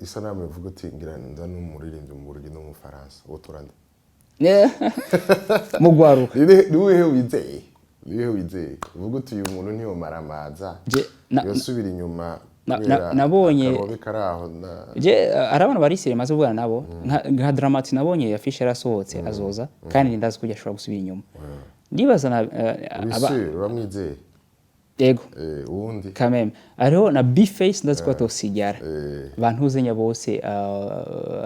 Isanamu ivuga uti ngira nza n'umuririmbyi mu Burundi no mu Faransa, wotora nde? Mu gwaruka? Ni uwuhe wizeye? Ni uwuhe wizeye uvuga uti uyu muntu ntiyomaramaza, yosubira inyuma kubera akarobe kari aho Je hari abantu bari sérieux maze kuvugana nabo, nka Dramati. Nabonye affiche yarasohotse, azoza kandi ndazi ko ashobora gusubira inyuma. Ndibaza na Uri sûr, uramwizeye? Yego. Uwundi? Quand même hariho na B-Face, ndazi ko atosigara. Bantuzenya bose,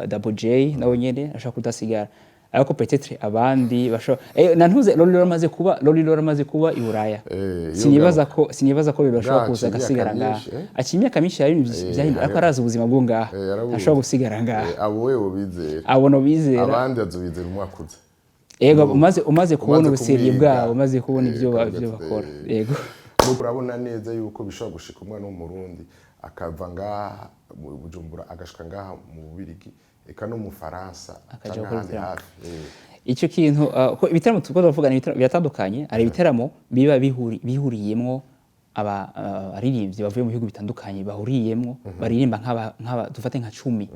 Double J nawe nyene ashobora kudasigara, ariko peut-être abandi bashobora, na ntuze Lolilo amaze kuba i Buraya. Sinibaza ko Lolilo ashobora Ngaha kuza aciye agasigara imyaka ngaha. myinshi, eh? Aciye imyaka myinshi, hari ibintu vyahindutse, ariko arazi ubuzima bwo ngaha. Yarabuzi. Ashobora gusigara ngaha. Abo wewe ubizera? Abo bizera. Abandi azobizera umwaka uza. Yego, umaze kubona Umaze ubu sérieux kumwiga. bwabo, umaze kubona ibyo ukavuga ibyo ati, bakora. Yego. Urabona neza yuko bishobora gushika umwana w'Umurundi akava ngaha mu Bujumbura, agashika ngaha mu Bubirigi, eka no mu Faransa akaja canke gukora ahandi ibitaramo. hafi. Icyo kintu, ko ibitaramo turiko turavuga ni ibitaramo biratandukanye. Hari ibiteramo biba bihuriyemwo aba abaririmbyi bavuye mu bihugu bitandukanye, bahuriyemwo baririmba nk'aba dufate nka 10,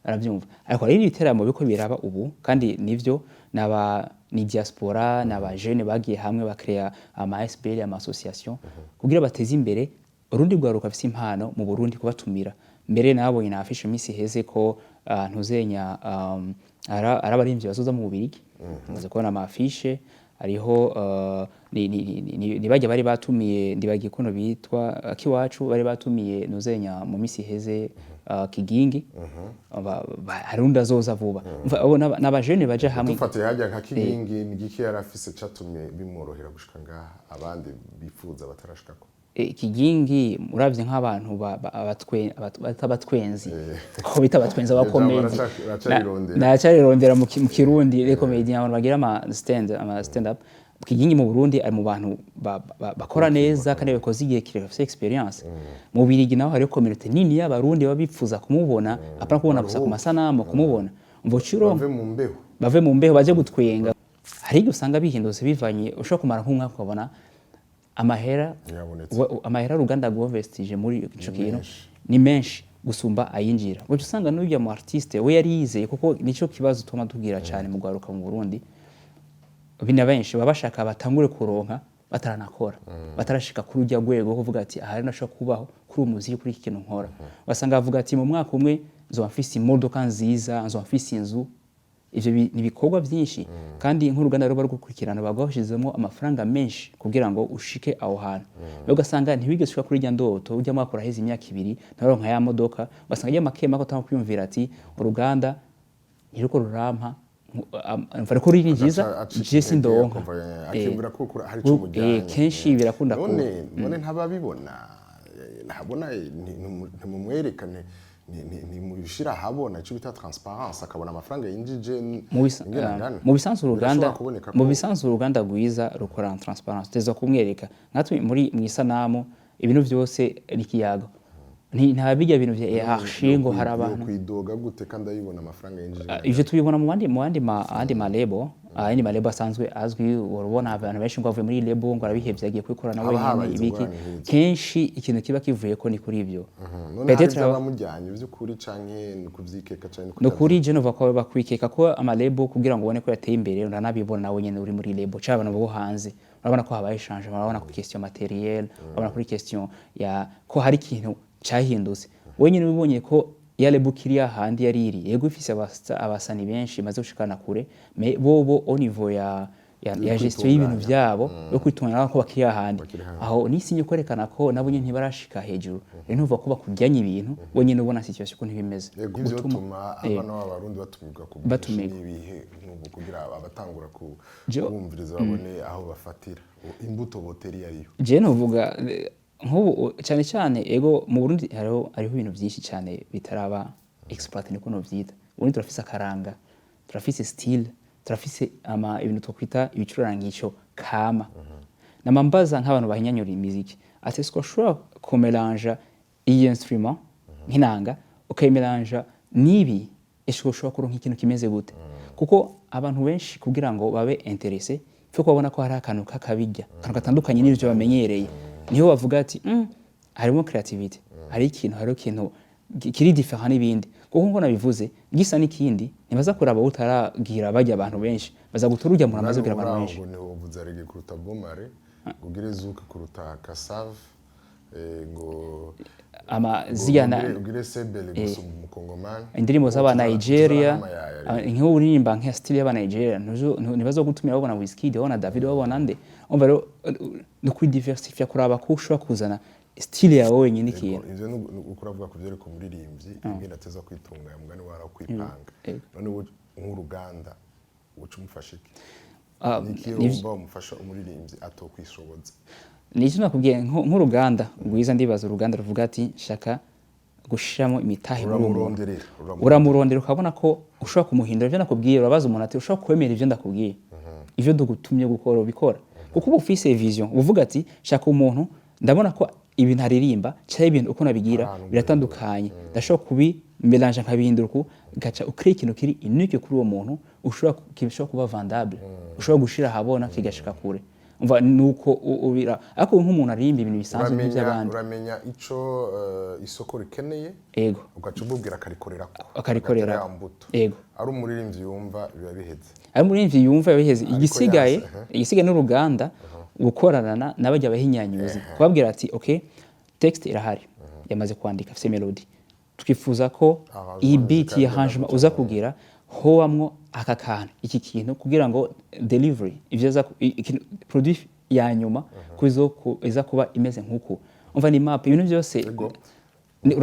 arabyumva. Ariko hari ibiteramo biriko biraba ubu, kandi nivyo naba ni diaspora, n'aba jeunes bagiye hamwe bakrea ama ASBL, ama association, kugira bateze imbere urundi rwaruka rufise impano mu Burundi, kubatumira. Mbere nabonye na affiche iminsi iheze ko ntuzenya ari abaririmbyi bazoza mu Bubirigi. Maze kubona ama affiche hariho, ni bajya bari batumiye, ndibagiye kuno bitwa Akiwacu, bari batumiye ntuzenya mu minsi iheze, Kigingi. Hari undi azoza vuba. Umva, abo n'abajene baja hamwe. Dufatiye hajya nka Kigingi, ni igiki yari afise catumye bimworohera gushika ngaha, abandi bifuza batarashikako? Kigingi uravye nk'abantu bata abatwenzi, ko bita abatwenzi, abakomedi. Baracarirondera. Ndacarirondera mu Kirundi les comédiens, abantu bagira ama stand up. Kigingi mu Burundi ari mu bantu bakora neza kandi bakoze igihe kirekire, bafise expérience. Mu Birigi naho hariho communauté nini y'Abarundi baba bipfuza kumubona, apana kubona gusa ku masanamu, kumubona. Umva uciro bave mu mbeho. Bave mu mbeho baje gutwenga. Hari igihe usanga bihindutse bivanye, ushobora kumara nk'umwaka ukabona amahera Yabonetse. Amahera uruganda rwinvestije muri ico kintu ni menshi gusumba ayinjira. Uca usanga n'urya mu artiste we yari yizeye, kuko nico kibazo tuma tugira cyane mu rwaruka mu Burundi, bina benshi baba bashaka batangure kuronka bataranakora, batarashika kuri urya rwego rwo kuvuga ati aha rero ndashobora kubaho kuri uyu muziki, kuri iki kintu nkora. Ugasanga bavuga ati mu mwaka umwe nzoba mfise imodoka nziza, nzoba mfise inzu. Ivyo ni ibikorwa byinshi, kandi nk'uruganda ruba rugukurikirana bagwashizemo amafaranga menshi kugira ngo ushike aho hantu. Rero ugasanga ntiwigeze ushika kuri irya ndoto, ujya mwaka uraheze imyaka 2 ntaronka ya modoka, ugasanga ya makema ko utanga kwiyumvira ati uruganda ntiruko rurampa, mva ariko rurinjiza, acika je intege, sindonka. Akumva, akiyumvira ko hari ico mujyanye. Kenshi birakunda kuba. None ntababibona, ntabona, ntimumwerekane, ntimubishira ahabona, icyo bita transparence, akabona amafaranga yinjije ingene angana? Mu bisanzwe uruganda Birashobora kuboneka mu bisanzwe uruganda rwiza rukora en transparence, teza kumwereka nkatwe muri mu isanamu ibintu byose ni ikiyago. Nta bijya bintu vya hiérarchie ngo hari abantu kwidoga gute kandi ayibona amafaranga yinjije? Ivyo tubibona mu andi ma label, ayandi ma label asanzwe azwi. Urabona abantu benshi ngo avuye muri label, ngo arabihevye, agiye kwikora nawe Haba habaye nyene izo ibiki. ngorane nk'izo. Kenshi ikintu kiba kivuye ko ni kuri ivyo. None hari Peut-être ibyo bamujyanye by'ukuri canke ni kuvyikeka canke ni No kuri je nova ko bakwikeka ko ama label, kugira ngo ubone ko yateye imbere, uranabibona nawe nyene uri muri label cyangwa abantu bo hanze, urabona ko habaye changement, urabona ku question matériel, urabona kuri question ya ko hari ikintu cyahindutse. Wewe nyene ubibonye ko ya label kiri ahandi yari iri, yego ifise abasani benshi imaze gushikana kure, mais bobo au niveau ya gestion y'ibintu vyabo yo kwitunganya ko bakiri ahandi. Bakiri ahandi. Aho ni signe kwerekana ko nabo nyene ntibarashika hejuru. Rero ntuvuga ko bakujyanye ibintu, we nyene ubona situation ukuntu ibimeze. Yego, ivyo Gutuma bituma abana b'Abarundi batumirwa ku bwinshi Batumirwa. n'ibihe nk'ubu, kugira abatangura kubumviriza babone aho bafatira imbuto boteri iyo ariyo. Je novuga nk'ubu cyane cyane, ego, mu Burundi hariho ibintu byinshi cyane bitaraba exploité, niko novyita. Uburundi turafise akaranga, turafise style, turafise ama ibintu twokwita ibicurangisho kama. Namambaza nk'abantu bahinyanyura imiziki ati est-ce que ushobora kumelanja iyi instrument nk'inanga ukayimelanja n'ibi, est-ce que ushobora kuronka ikintu kimeze gute? Kuko abantu benshi kugira ngo babe intéressé, faut kubabona ko hari akantu k'akabirya, akantu gatandukanye n'ivyo bamenyereye, niho bavuga ati harimo creativity, hari ikintu, hariho ikintu kiri différent n'ibindi, kuko nko nabivuze, gisa n'ikindi ntibaza kuraba utaragira bajya abantu benshi, baza gutora urya muntu amaze kugira abantu benshi. Ngo ntiwovuza reggae kuruta Bob Marley, ngo ugire zouk kuruta Kassav, ngo ama ngo ziriya ugire sebele gusumba umukongomani. Indirimbo z'aba Tuzana Nigeria, n'amayaya rero. Nk'ubu uririmba nka style y'aba Nigeria, ntibazogutumira babona Wizkid, babona Davido, babona nde. Umva rero, ni ukwidiversifya, kuraba ko ushobora kuzana style yawe wenyine ikintu. Ivyo ni uko uravuga ku vyerekeye umuririmbyi, ingene ateza kwitunganya, mugani wara kwipanga. None ubu nk'uruganda uca umufasha iki? Niki wumva umufasha umuririmbyi atokwishoboza? Nicyo nakubwiye, nk'uruganda rwiza, ndibaza uruganda ruvuga ati shaka gushiramo imitahe muri uwo muntu. Uramuronderera, uramuronderera. Uramurondera, ukabona ko ushobora kumuhindura. Ibyo nakubwiye, urabaza umuntu ati: "Ushobora kwemera ibyo ndakubwiye, ibyo dugutumye gukora ubikora?" Kuko uba ufise vision, uvuga ati: "Shaka umuntu, ndabona ko ibintu aririmba cyangwa ibintu uko nabigira Ahantu biratandukanye, ndashobora kubimelanja nkabihindura uku." Gaca ukora ikintu kiri unique kuri uwo muntu, ushobora gishobora kuba vendable, ushobora gushira ahabona kigashika kure. Umva, nuko ubira, ariko nk'umuntu aririmba ibintu bisanzwe Uramenya nk'iby'abandi. Uramenya ico isoko rikeneye, ugaca umubwira akarikorerako. Akarikorera. Agatera ya mbuto. Ari umuririmbyi yumva, biba biheze. Ari umuririmbyi yumva, yabiheze. Igisigaye yanse, eh. igisigaye n'uruganda gukorana n'abajya bahinyanyuzi, kubabwira ati: "Okay, text irahari, yamaze kwandika, afise melody, twifuza ko Arrangement iyi beat musical ya arrangement uza kugira hobamwo aka kantu, iki kintu, kugira ngo delivery ivyo aza produit ya nyuma ko iza kuba imeze nk'uku." Umva, ni map ibintu byose. Ego.